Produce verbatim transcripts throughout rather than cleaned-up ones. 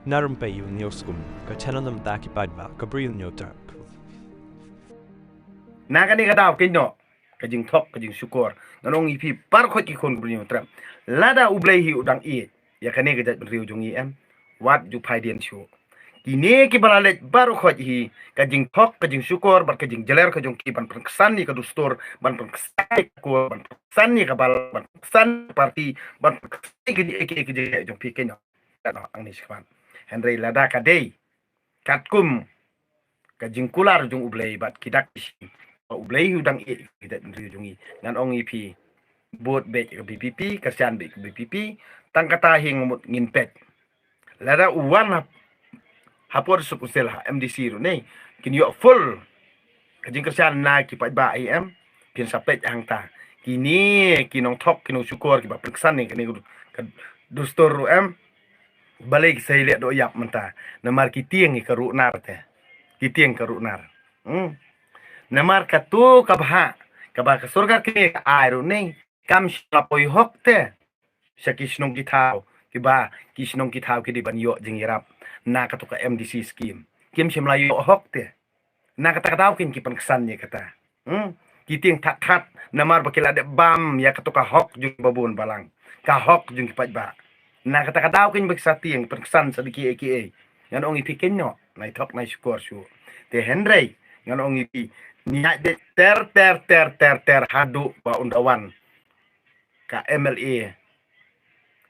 Narum pei u niu skum ka channel nam ta ki paidbah ka briew niu trap. Na kane ka daw kynnoh ka jingthok ka jingshukor ngan ong ïa phi baroh khoit ki khun ka briew niu trap. Lada U Blei hi u dang ïeit ïa kane ka jaitbynriew jong ngi em, wat ju phai dien shuh. Kine kiba la leit baroh khoit hi ka jingthok ka jingshukor bad ka jingjeler ka jong ki ban pynksan ïa ka dustur, ban pynksan ïa ka kur, ban pynksan ïa ka bal, ban pynksan ïa ka parti, ban pynksan ïa ka jingeh jong phi kynnoh. Kynnoh ang ni shikmat. Hynrei lada ka dei katkum ka jingkular jong U Blei bad ki dak ki shi, ba U Blei hi u dang ïeit ïa ka jaitbynriew jong ngi, ngan ong ïa phi, bud beit ka VPP, kyrshan beit ka VPP. Tang kata hi nga mut ngin peit. Lada u wan ha, ha por suk usil ha MDC ruh ne kin ïoh full ka jingkyrshan na ki paidbah hi em. Phin sa peit hangta kine ki nongthok ki nongshukor kiba pynksan ïa kane ka dustur ruh em. Balei ki sa ïaleh doh ïap mynta? Namar ki tieng ïa ka ruh nar te. Ki tieng ka ruh nar. Hmm. Namar katu ka bhah kaba ka sorkar kane ka ai ruh ne kam shym la poi hok te sha ki shnong ki thaw, kiba ki shnong ki thaw ki dei ban ïoh jingïarap na katu ka MDC scheme. Kim shym la ïoh hok te. Na kata ka daw kin ki pynksan ïa kata. Hmm? Ki tieng that that namar ba ki la dep bam ïa katu ka hok jong ki babun balang, ka hok jong ki paidbah. Na kata ka daw kin ba ki sa tieng pynksan sa da kiei kiei. Ngan ong ïa phi kynnoh, nai thok nai shukor shuh. Te hynrei ngan ong ïa phi, ngi ïaid beit ter ter ter ter ter haduh ba un da wan ka MLA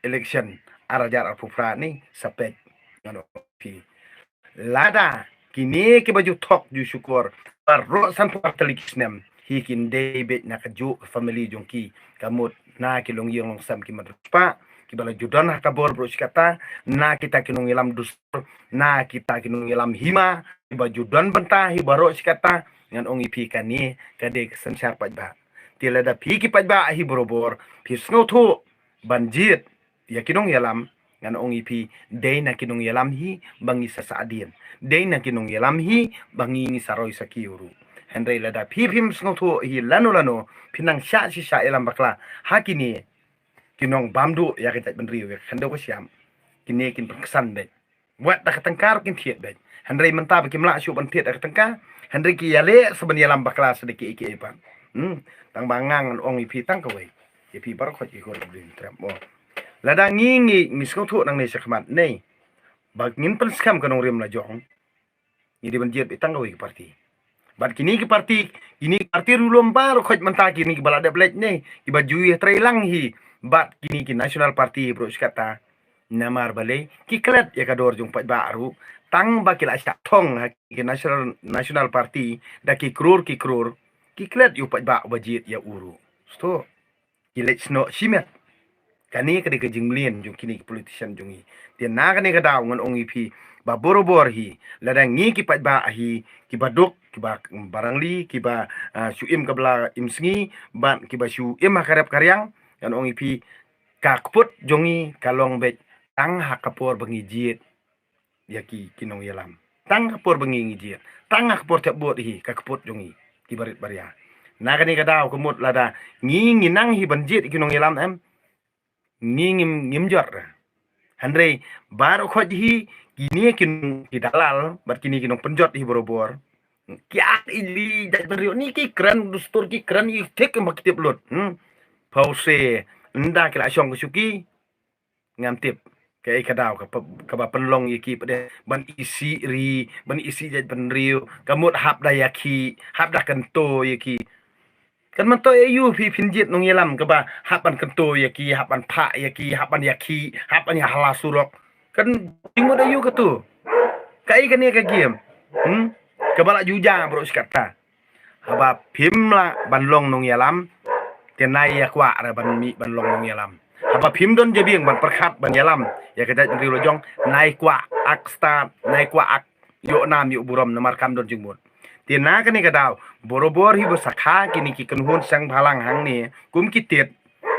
election ar hajar arphew phra ni, sa peit. Ngan ong ïa phi, lada kine kiba ju thok ju shukor baroh sanphew ar tylli ki snem hi kin dei beit na kajuh ka family jong ki, ka mut na ki longïing longsem ki mad ruh spah kiba la ju don ha ka bor baroh shi katta, na kita ki nongïalam dustur, na kita ki nongïalam hima kiba ju don bynta hi baroh shi katta. Ngan ong ïa phi, kane ka dei ka synshar paidbah. Te lada phi ki paidbah hi barabor phi sngewthuh ban jied ïa ki nongïalam, ngan ong ïa phi, dei na ki nongïalam hi ba ngi sa sah dien, dei na ki nongïalam hi ba ngi, ngi sa roi sakhi ruh. Hynrei lada phi phim sngewthuh hi lano lano, phi nang shah shisha ïalam bakla ha kine ki nongbam duh ïa ka jaitbynriew, ïa ka khyndew ka shiap, kine kin pynksan beit. Wat da ka tyngka ruh kin thied beit. Hynrei mynta ba kim lah shuh ban thied da ka tyngka, hynrei ki ïaleh sa ban ïalam bakla sa da kiei kiei pat. Hmm, tang ba nga ngan ong ïa phi tang kawei, ïa phi baroh khoit ki khun ka briew niu trap mo. Lada ngi, ngi, ngi sngewthuh nangne shakhmat ne ba ngin pynskhem ka nongrim lajong, ngi dei ban jied beit tang kawei ka parti. Bad kine ki parti, kine ki parti ruh lum baroh khoit mynta, kine kiba la dep leit ne kiba ju ïatrei lang hi bad kine ki national party baroh shi katta. Namar balei? Ki klet ïa ka dor jong paidbah ruh, tang ba ki la shah thong ha ki national, national party da ki krur ki krur, ki klet ïa u paidbah uba jied ïa u ruh. Sngewthuh, ki leit snoh shimet. Kane ka dei ka jingmlien jong kine ki politician jong ngi. Te na kane ka daw ngan ong ïa phi ba barabor hi, lada ngi ki paidbah hi kiba duk, kiba barangli, kiba, ah, shu im ka bla im sngi bad kiba shu im ha ka rep ka riang, ngan ong ïa phi, ka kput jong ngi ka long beit tang ha ka por ba ngi jied ïa ki, ki nongïalam. Tang ka por ba ngi, ngi jied, tang ha ka por thep vote hi ka kput jong ngi kiba rit baria. Na kane ka daw ka mut lada ngi, ngi nang hi ban jied ïa ki nongïalam em, ngi ngim, ngim jot. Hynrei baroh khoit hi kine ki, ki dalal bad kine ki nongpynjot hi barabor, ki ïa ili jaitbynriew ni, ki kren dustur, ki kren ïa thik em ba ki tip lut. Hmm. Pause, ynda ki la shong ka shuki, ngam tip kaei ka daw ka pa, kaba pynlong ïa ki pat de ban isih ri, ban isih jaitbynriew, ka mut hap da ïakhih, hap da kyntu ïa ki. Kan myntoi aïu phi phin jied nongïalam kaba hap ban kyntu ïa ki, hap ban phah ïa ki, hap ban ïakhih, hap ban ïahala surok? Kan jingmut aïu katu? Kaei kane ka game, hmm, kaba la ju jia baroh shi katta? Haba phim lah ban long nongïalam, te nai ïa kwah re ban mih ban long nongïalam. Haba phim don jabieng ban pyrkhat ban ïalam ïa ka jaitbynriew lajong, nai kwah ak stad, nai kwah ak ïoh nam ïoh burom, namar kam don jingmut. Te na kane ka daw barabor hi ba sa kha kine ki kynhun seng bhalang hangne kum ki tied.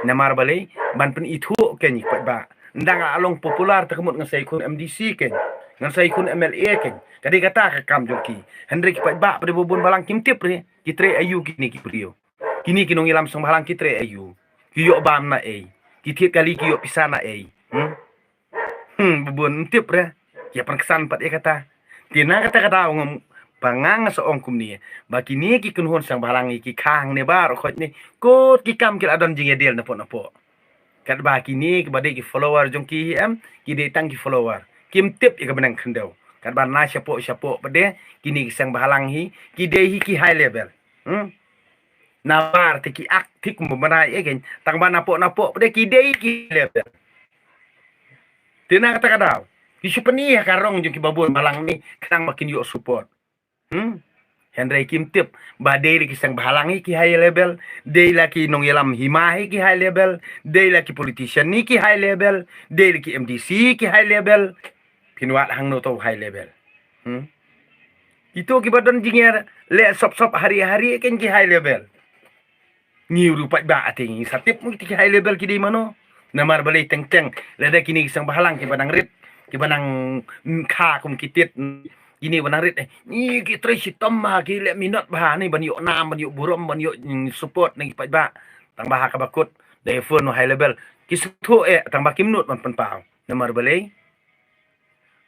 Namar balei? Ban pynithuh kein ïa ki paidbah. Ynda nga la long popular te ka mut ngan sa ïakhun MDC kein, ngan sa ïakhun MLA kein. Ka dei kata ka kam jong ki. Hynrei ki paidbah pat de ba bun balang kim tip re ki trei aïu kine ki briew. Kine ki nongïalam seng bhalang ki trei aïu? Ki ïoh bam na ei? Ki thied kali ki ïoh pisa na ei? Hmm? Hmm, ba bun ym tip re. Ki ïa pynksan pat ïa kata. Te na kata ka daw ngam, ba nga nga sa ong kumne, ba kine ki kynhun seng bhalang hi ki khang ne baroh khoit ne, kot ki kam ki la don jingïadil napoh napoh. Katba kine kiba dei ki follower jong ki hi em, ki dei tang ki follower. Kim tip ïa ka bneng khyndew. Katba na shapoh shapoh pat de, kine ki seng bhalang hi, ki dei hi ki high level. Hmm? Namar te ki ak thik mo bnai ïa kein, tang ba napoh napoh pat de ki dei ki high level. Te na kata ka daw, ki shu pyni ha ka rong jong kiba bun balang ne, khnang ba kin ïoh support. Hmm? Hynrei kim tip ba dei la ki seng bhalang hi ki high level, dei la ki nongïalam hima hi ki high level, dei la ki politician hi ki high level, dei la ki M D C hi ki high level. Phin wad hangno to high level? Hmm? Kito kiba don jingïaleh sop sop hari hari kein ki high level. Ngi ruh pat ba ati ngi sa tip mo kito ki high level ki dei mano. Namar balei teng teng lada kine ki seng bhalang kiba nang rit, kiba nang, mm, kha kum ki tit, mm, kine ba nang rit, eh, ngi ki trei shitom bha, ki leh minot bha ne ban ïoh nam, ban ïoh burom, ban ïoh, mm, support na ki paidbah. Tang ba ha kaba kut da ïa phone high level, ki sngewthuh eh, tang ba kim nud ban pynpaw. Namar balei?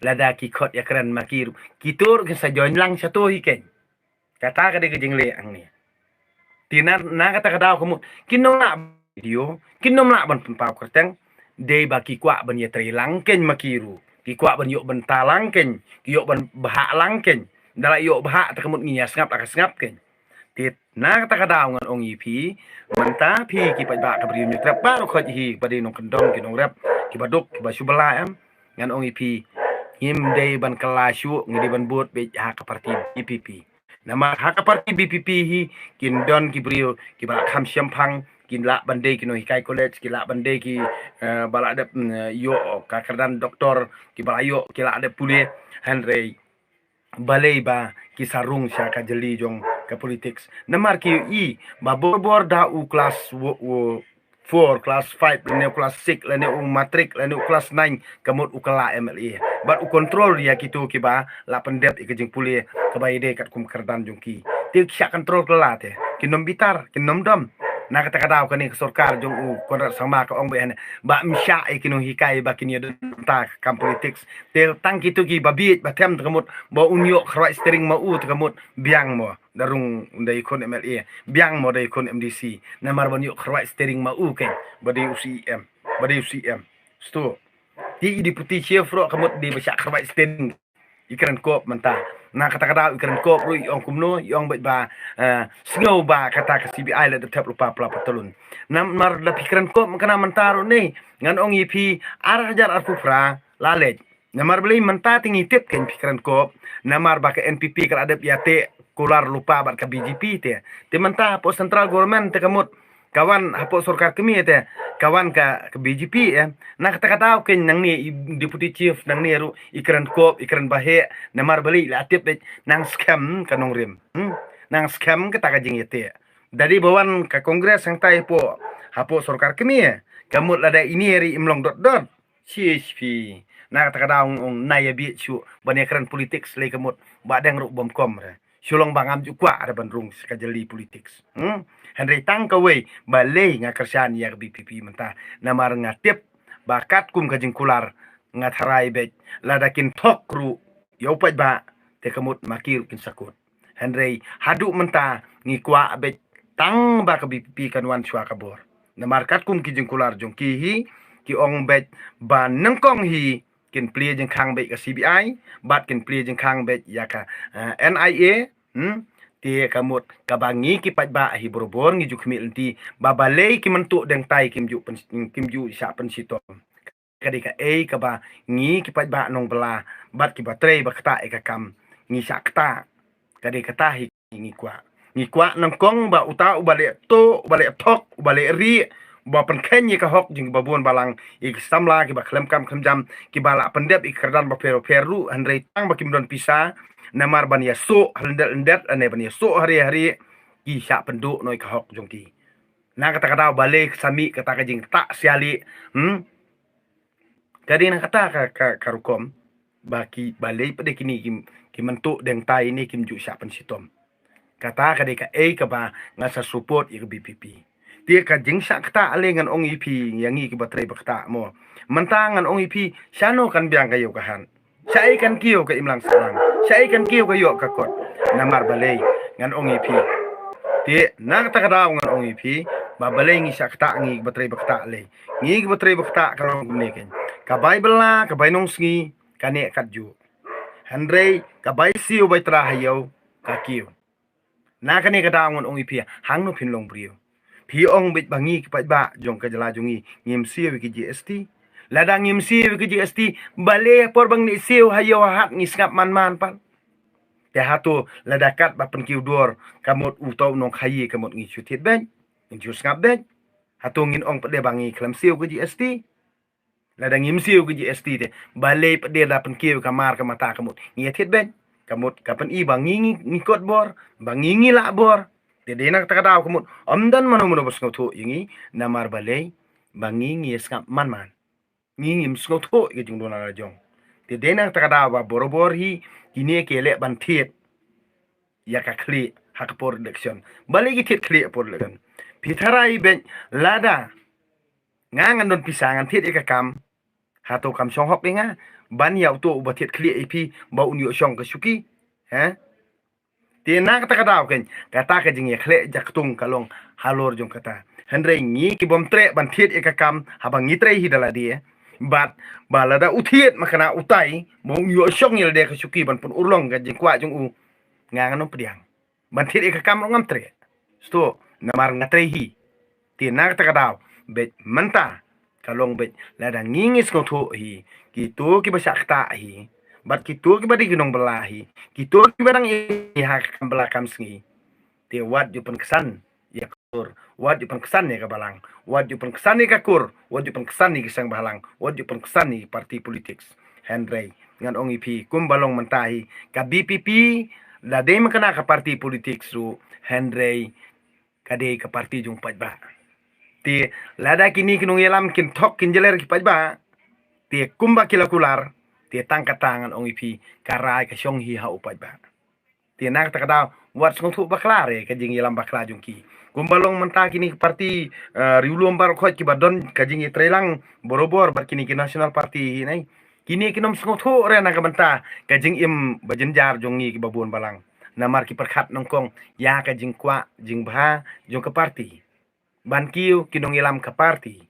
Lada ki khot ïakren ma ki ruh, kito ruh kin sa join lang shato hi kein. Kata ka dei ka jingleh hangne. Te na, na kata ka daw ka mut kin nym lah video, kin nym lah ban pynpaw kyrteng. Dei ba ki kwah ban ïatrei lang kein ma ki ruh, ki kwah ban ïoh bynta lang kein, ki ïoh ban bhah lang kein. Da la ïoh bhah te ka mut ngin ïa sngap la ka sngap kein. Te na kata ka daw ngan ong ïa phi, mynta phi ki paidbah ka Bri u Hynñiewtrep baroh khoit hi, ba dei nongkyndong ki nongrep, kiba duk kiba shu bylla em. Ngan ong ïa phi, ngim dei ban kylla shuh, ngi dei ban bud beit ha ka parti B P P. Namar ha ka parti B P P hi kin don ki briew kiba la kham shemphang, kin lah ban dei ki nonghikai college, ki lah ban dei ki, eh, ba la dep, mm, ïoh ka kyrdan doktor, kiba la ïoh, ki la dep pule. Hynrei balei ba ki sa rung sha ka jylli jong ka politics? Namar ki ïohi ba bor bor da u klas wo, wo, four, klas five, lane u klas six, lane u matrik, lane u klas nine, ka mut u kylla M L A bad u control ïa kito kiba la pyndep ïa ka jingpule kaba ïadei katkum kyrdan jong ki. Te ki shah control kylla te, kin nym bitar, kin nym dom. Na kata ka daw kane ka sorkar jong u Conrad Sangma ka ong beit hangne ba ym shah ïa ki nonghikai ba kin ïadon bynta ka kam politics. Te tang kito kiba bieit ba them te ka mut ba un ïoh kyrwai steering ma u te ka mut biang mo da rung da ïakhun M L A, biang mo da ïakhun M D C. Namar ban ïoh kyrwai steering ma u kein ba dei u C M, ba dei u C M. Stu. Te i deputy chief ruh ka mut dei ba shah kyrwai steering. I kren kop mynta. Na kata ka daw i kren kop ruh i ong kumno, i ong beit ba, eh, sngew ba kata ka C B I la dep thep lypa phra patlun. Namar da phi kren kop mynta, mynta ruh ne ngan ong ïa phi, ar hajar arphew phra la leit. Namar balei mynta te ngi tip kein, phi kren kop, namar ba ka N P P ka la dep ïateh kular lypa bad ka B J P te. Te mynta hapoh central government te ka mut ka wan, hapoh sorkar kmie te ka wan ka, ka B J P, eh. Na kata ka daw kein nangne i deputy chief nangne ruh i kren kop, i kren ba heh, namar balei, la tip beit nang skhem ka nongrim. Hmm? Nang skhem kata ka jingïateh. Da dei ba wan ka Congress hangtai hapoh, hapoh sorkar kmie, ka mut lada ine ruh im long dot dot. Shi shi phi. Na kata ka daw ong na ïa bieit shuh ban ïa kren politics lei ka mut ba dang ruh bym kum re. Shu long ba ngam ju kwah re ban rung sha ka jylli politics. Hmm? Hynrei tang kawei balei nga kyrshan ïa ka B P P mynta, namar nga tip ba katkum ka jingkular nga tharai beit lada kin thok ruh ïa u paidbah te ka mut ma ki ruh kin sa kut. Hynrei haduh mynta ngi kwah beit tang ba ka B P P kan wan shuwa ka bor. Namar katkum ki jingkular jong ki hi, ki ong beit ba nyngkong hi kin plie jingkhang beit ka C B I bad kin plie jingkhang beit ïa ka, eh, N I A. Hmm? Te ka mut kaba ngi ki paidbah hi bor bor ngi ju khmih lynti ba balei ki mynta dang tai kim ju pyn-, kim ju shah pynshitom. Ka dei kaei kaba ngi ki paidbah nongbylla bad kiba trei ba ktah ïa ka kam ngi shah ktah. Ka dei kata hi ngi kwah. Ngi kwah nyngkong ba uta uba leh tuh, uba leh thok, uba leh rieh, uba pynkheiñ ïa ka hok jong kiba bun balang, ïa ki samla kiba khlem kam khlem jam, kiba la pyndep ïa ki kyrdan bapher bapher ruh, hynrei tang ba kim don pisa namar ban ïasoh ha lyndet lyndet lane ban ïasoh ha rieh ha rieh, ki shah pynduh noh ïa ka hok jong ki. Na kata ka daw balei ka sa mih kata ka jingktah sia lieh? Hmm? Ka dei na kata ka, ka, ka rukom ba ki, balei pat de kine ki, ki mynta dang tai ne kim ju shah pynshitom. Kata ka dei kaei kaba nga sa support ïa ka B P P. Te ka jingshah ktah lei ngan ong ïa phi, ïa ngi kiba trei ba ktah mo. Mynta ngan ong ïa phi, shano kan biang ka ïew ka hat? Shaei kan kiew ka imlang sahlang, shaei kan kiew ka ïoh ka kot. Namar balei, ngan ong ïa phi. Te na kata ka daw ngan ong ïa phi ba balei ngi shah ktah, ngi ba trei ba ktah lei. Ngi ba trei ba ktah ka long kumne kein. Ka bai bylla, ka bai nongsngi, ka neh katjuh. Hynrei ka bai siew bai trai ha ïew, ka kiew. Na kane ka daw ngan ong ïa phi, hangno phin long briew? Phi ong beit ba ngi ki paidbah jong ka jylla jong ngi ngim siew ïa ki G S T. Lada ngim siew ïa ki G S T, balei por ba ngi siew ha ïew ha hat ngi sngap man man pat? Te hato lada kat ba pynkiew dor, ka mut uto u nongkhaïi, ka mut ngi shu thied beit, ngi shu sngap beit? Hato ngin ong pat de ba ngi khlem siew ïa ki G S T? Lada ngim siew ïa ki G S T te, balei pat de da pynkiew ka mar ka mata, ka mut ngi ïa thied beit, ka mut ka pyni ba ngi ngi, ngi kot bor, ba ngi ngi lah bor. Te dei na kata ka daw ka mut ym don mano mano ba sngewthuh ïa ngi. Namar balei? Ba ngi ngi ïa sngap man man. Ngi ngim sngewthuh ïa ka jingduna la jong. Te dei na kata ka daw ba borabor hi kine ki leh ban thied ïa ka khlieh ha ka por election. Balei ki thied khlieh ha por election? Phi tharai beit, lada nga ngan don pisa ngan thied ïa ka kam, hato kam shong hok ïa nga ban ïa uto uba thied khlieh ïa phi ba un ïoh shong ka shuki? He? Te na kata ka daw kein, kata ka jingïakhleh jaktung ka long halor jong kata. Hynrei ngi ki bym treh ban thied ïa ka kam, haba ngi trei hi da lade, bad ba lada u thied ma kane utai ba un ïoh shong ïa lade ka shuki ban pynurlong ka jingkwah jong u, nga ngan ym pdiang. Ban thied ïa ka kam ruh ngam treh. Sngewthuh, namar nga trei hi. Te na kata ka daw beit mynta ka long beit, lada ngi ngi sngewthuh hi, kito kiba shah ktah hi, bad kito kiba dei ki nongbylla hi, kito kiba dang ïa ha ka kam bylla kam sngi. Te wat ju pynksan ïa ka kur, wat ju pynksan ïa ka balang, wat ju pynksan ïa ka kur, wat ju pynksan ïa ki seng bhalang, wat ju pynksan ïa ki parti politics. Hynrei ngan ong ïa phi, kumba long mynta hi, ka B P P la dei ma kane ka parti politics ruh, hynrei ka dei ka parti jong paidbah. Te lada kine ki nongïalam kin thok kin jler ki paidbah, te kumba ki la kular, te tang kata ngan ong ïa phi, ka rai ka shong hi ha u paidbah. Te na kata ka daw wat sngewthuh bakla re ka jingïalam bakla jong ki. Kumba long mynta kine ki parti, eh, riewlum baroh khoit kiba don ka jingïatreilang borabor bad kine ki national party hi nai. Kine kin ym sngewthuh re na ka bynta ka jingim ba jynjar jong ngi kiba bun balang. Namar ki pyrkhat nyngkong ïa ka jingkwah jingbha jong ka parti. Ban kiew ki nongïalam ka parti.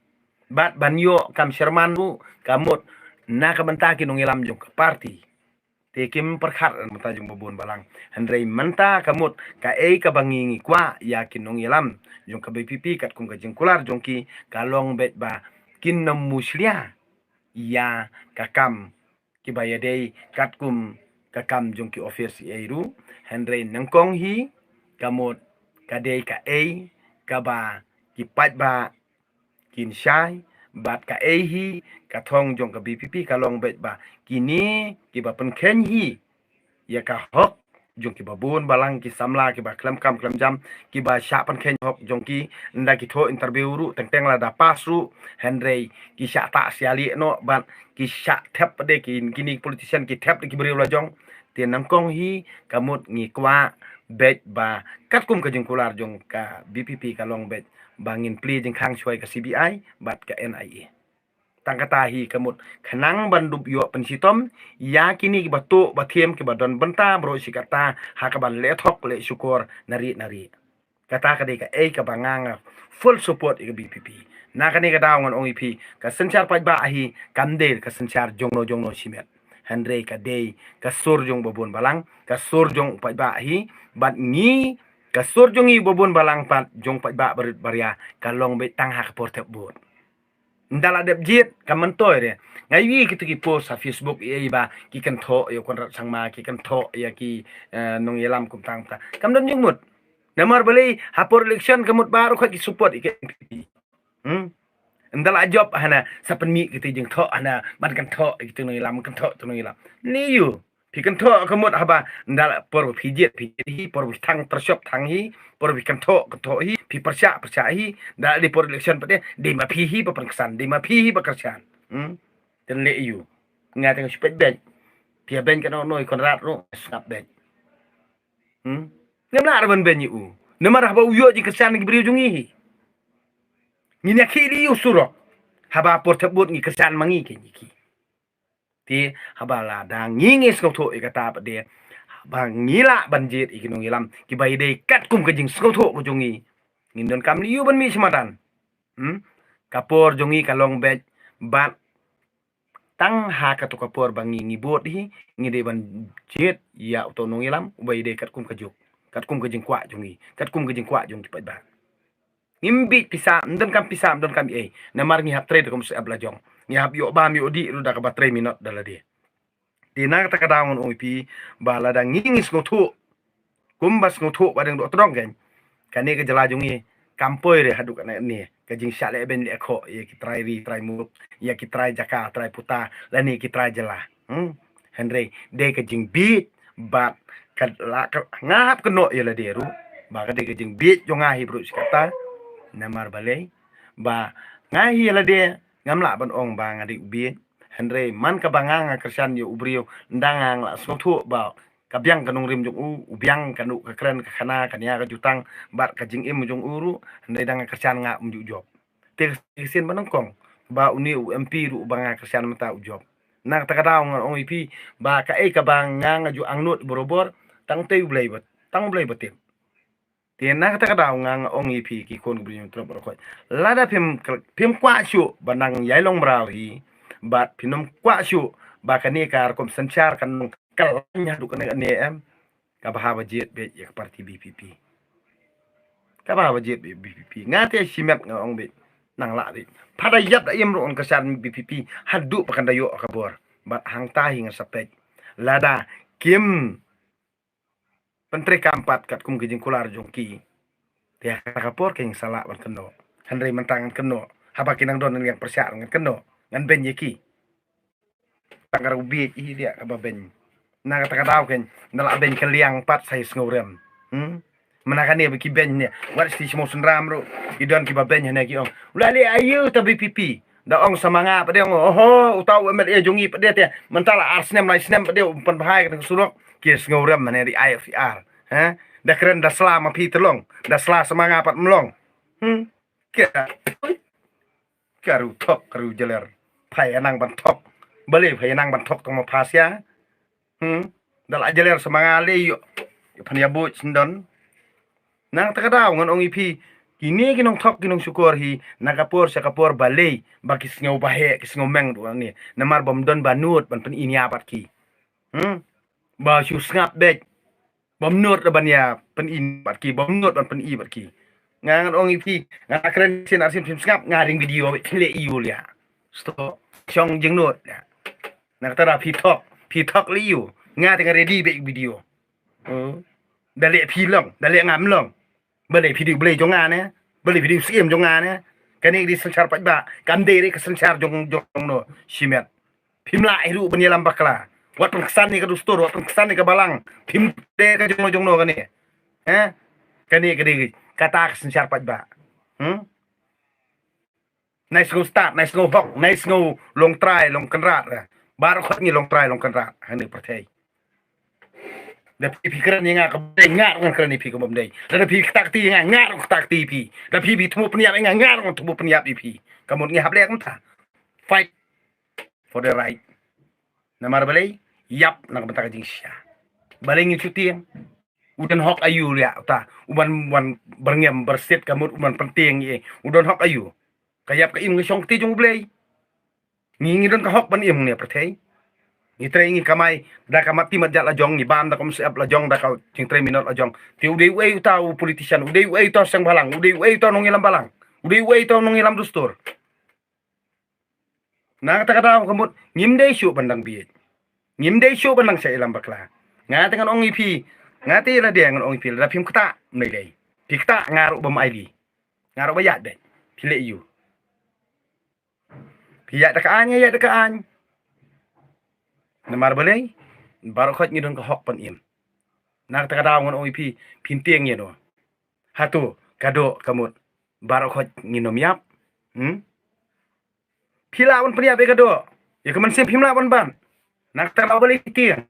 Bad ban ïoh kam sherman ruh ka mut na ka bynta ki nongïalam jong ka parti. Te kim pyrkhat na ka bynta jong ba bun balang. Hynrei mynta ka mut kaei kaba ngi ngi kwah ïa ki nongïalam jong ka B P P katkum ka jingkular jong ki, ka long beit ba kin ym mushlia ïa ka kam kiba ïadei katkum ka kam jong ki office ei ruh. Hynrei nyngkong hi ka mut ka dei kaei kaba ki paidbah kin shai, bad kaei hi ka thong jong ka B P P ka long beit ba kine kiba pynkheiñ hi ïa ka hok jong kiba bun balang, ki samla kiba khlem kam khlem jam, kiba shah pynkheiñ hok jong ki. Ynda ki thoh interview ruh teng teng lada pass ruh, hynrei ki shah tah sia lieh noh bad ki shah thep pat de ki, kine politician ki thep de ki briew la jong. Te nyngkong hi ka mut ngi kwah beit ba katkum ka jingkular jong ka B P P ka long beit ba ngin plie jingkhang shuwa ïa ka C B I bad ka N I A. Tang kata hi ka mut khnang ban dup ïoh pynshitom ïa kine kiba tuh ba thiem kiba don bynta baroh shi katta ha kaban leh thok leh shukor na rieh na rieh. Kata ka dei kaei kaba nga nga full support ïa ka B P P. Na kane ka daw ngan ong ïa phi, ka synshar paidbah hi kam dei ka synshar jongno jongno shimet. Hynrei ka dei ka sur jong ba bun balang, ka sur jong u paidbah hi, bad ngi ka sur jong ngi ba bun balang pat jong paidbah barit baria ka long beit tang ha ka por thep vote. Ynda la dep jied ka myntoi re. Nga ïohi kito ki post ha Facebook ïa ba ki kynthoh ïa u Conrad Sangma, ki kynthoh ïa ki, eh, nongïalam kumta kumta. Kam don jingmut. Namar balei ha por election ka mut baroh khoit ki support ïa ka N P P. Hmm? Ynda la jop hana sa pynmih kito jingthoh hana ban kynthoh ïa kito nongïalam, kynthoh kito nongïalam. Ni ïoh. Phi kynthoh ka mut haba ynda la por ba phi jied, phi jied hi, por ba phi thang, pyrshah thang hi, por ba phi kynthoh, kynthoh hi, phi pyrshah, pyrshah hi, ynda la dei por election pat de, dei ma phi hi ba pyrkhat, dei ma phi hi ba kyrshan. Hmm? Te leh ïa u. Nga te nga shu peit beit. Phi ïa beit katno katno ïa u Conrad ruh, sngap beit. Hmm? Ngam lah ruh ban beit ïa u. Namar haba u ïoh jingkyrshan na ki briew jong ngi hi. Ngin ïa khih leh ïa u surok. Haba por thep vote ngi kyrshan ma ngi kein ïa ki. Te haba lada ngi ngi sngewthuh ïa kata pat de, haba ngi lah ban jied ïa ki nongïalam kiba ïadei katkum ka jingsngewthuh ka jong ngi, ngin donkam lei ïoh ban mih sha madan. Hmm? Ka por jong ngi ka long beit bad tang ha kato ka por ba ngi ngi bud hi, ngi dei ban jied ïa uto u nongïalam uba ïadei katkum ka juk, katkum ka jingkwah jong ngi, katkum ka jingkwah jong ki paidbah. Ngim bit pisa, ym donkam pisa, ym donkam ei. Namar ngi hap trei da ka musib la jong. Ngi hap ïoh bam ïoh dih ruh da kaba trei minot da lade. Te na kata ka daw ngan ong ïa phi ba lada ngi ngi sngewthuh kumba sngewthuh ba dang doh tdong kan, kane ka jylla jong ngi kam poi re haduh kane ne ka jingshah leh beiñ leh khoh ïa ki trai ri trai muluk, ïa ki trai jaka trai puta lane ki trai jylla. Hmm? Hynrei dei ka jingbit bad ka la ka nga hap kynnoh ïa lade ruh ba ka dei ka jingbit jong nga hi bru shi kata. Namar balei? Ba nga hi ïa lade ngam lah ban ong ba nga dei u bit. Hynrei man kaba nga nga kyrshan ïa u briew, ynda nga nga la sngewthuh ba ka biang ka nongrim jong u, u biang ka nuh ka kren ka khana ka nia ka jutang bad ka jingim jong u ruh, hynrei da nga kyrshan nga um ju jop. Te ka sien ba nyngkong ba une u M P ruh ba nga kyrshan mynta u jop. Na kata ka daw ngan ong ïa phi ba kaei kaba nga nga ju angnud barabor, tang tei U Blei ba, tang U Blei ba tip. Te na kata ka daw nga nga ong ïa phi ki khun ki briew jong U Trai baroh khoit, lada phim, phim kwah shuh ban nang ïai long mraw hi bad phim kwah shuh ba kane ka rukom synshar kan nang kylla haduh kane kane em, kaba haba jied beit ïa ka parti B P P. Kaba haba jied beit B P P. Nga te shimet nga ong beit, nang lah beit. Phada ïap da im ruh ngan kyrshan B P P haduh ba kan da ïoh ka bor. Bad hangta hi ngan sa peit lada kim pyntreikam pat katkum ki jingkular jong ki, te ha kata ka por ki ngan sa lah ban kynnoh. Hynrei mynta ngan kynnoh, haba ki nang don ngan pyrshah ngan kynnoh, ngan beiñ ïa ki. Tang ka ruh bit ïa kaba beiñ. Na kata ka daw kan da lah beiñ ka liang pat sa ïa sngewrem. Hmm? Mynta kane ba ki beiñ ne, wat shi sngewsynram ruh, ki don kiba beiñ hane ki ong, u la leh aïu ta B P P? Da ong sa ma nga pat de ong, oho, uta u M L A jong ngi pat de te, mynta la ar snem lai snem pat de u pynbha ïa ka surok. Ki sngewrem hane ri ai F I R. Ha? Da kren da sla ma phi te long, da sla sa ma nga pat ym long. Hmm? Ka, ka ruh thok, ka ruh jler. Pha ïa nang ban thok. Balei pha ïa nang ban thok tang ma pha sia? Hmm? Da la jler sa ma nga lei ïoh. Ïoh phan ïa buit sendon. Na kata ka daw ngan ong ïa phi, kine ki nongthok ki nongshukor hi, na ka por sha ka por balei ba ki sngew ba heh, ki sngew meng ruh ne. Namar bym don ba nud ban pyni nia bad ki. Hmm? Ba shu sngap beit. Bym nud ban ïa pyni bad ki, bym nud ban pyni bad ki. Nga ngan ong ïa phi, nga kren sien arsien phim sngap, nga ring video beit, phin leh ïa u lia. Stop. Shong jingnud lia. Na kata da phi thok, phi thok leh ïa u. Nga te nga ready beit video. Hmm. Da leh phi long, da leh ngam long. Balei phi dei u Blei jong nga ne? Balei phi dei u Syiem jong nga ne? Kane ka dei synshar paidbah, kam dei re ka synshar jong, jong no, shimet. Phim lah hi ruh ban ïalam bakla. Wat pynksan ïa ka dustur, wat pynksan ïa ka balang. Phim dei ka jong no jong no kane. He? Kane ka dei kata ka synshar paidbah. Hmm? Nai sngew stad, nai sngew hok, nai sngew long trai, long kynrad. Baroh khoit ngi long trai, long kynrad. Hane pyrthei. Da phi phi kren ïa nga ka bym dei, nga ruh ngan kren ïa phi ka bym dei. Da phi kata kti ïa nga, nga ruh kata kti ïa phi. Da phi phi thmu pynïap ïa nga, nga ruh ngan thmu pynïap ïa phi. Ka mut ngi hap leh kumta. Fight for the right. Namar balei? Ïap na ka bynta ka jingshisha. Balei ngin shu tieng? U don hok aïu lia uta? U ban wan byrngem byrsit ka mut u ban pyntieng ïa. U don hok aïu? Ka ïap ka im ka shong kti jong U Blei. Ngi ngi don ka hok ban im ne pyrthei. Ngi trei ngi kamai da ka mat ti mat jat la jong, ngi bam da ka musib la jong, da ka jingtrei minot la jong. Te u dei uei uta u politician, u dei uei uta u seng balang, u dei uei uta u nongïalam balang, u dei uei uta u nongïalam dustur. Na kata ka daw ka mut ngim dei shuh ban dang bieit. Ngim dei shuh ban dang shah ïalam bakla. Nga te ngan ong ïa phi, nga te ïa lade ngan ong ïa phi, lada phim ktah, ym dei dei. Phi ktah nga ruh bym ai li. Nga ruh ba ïaid beit. Phi leh ïa u. Phi ïaid da ka aiñ, nga ïaid da ka aiñ. Namar balei? Baroh khoit ngi don ka hok ban im. Na kata ka daw ngan ong ïa phi, phin tieng ïa no. Hato ka doh ka mut baroh khoit ngin ym ïap? Hmm? Phi lah ban pynïap ïa ka doh, ïa ka mynsiem phim lah ban ban. Na kata ka daw balei phi tieng?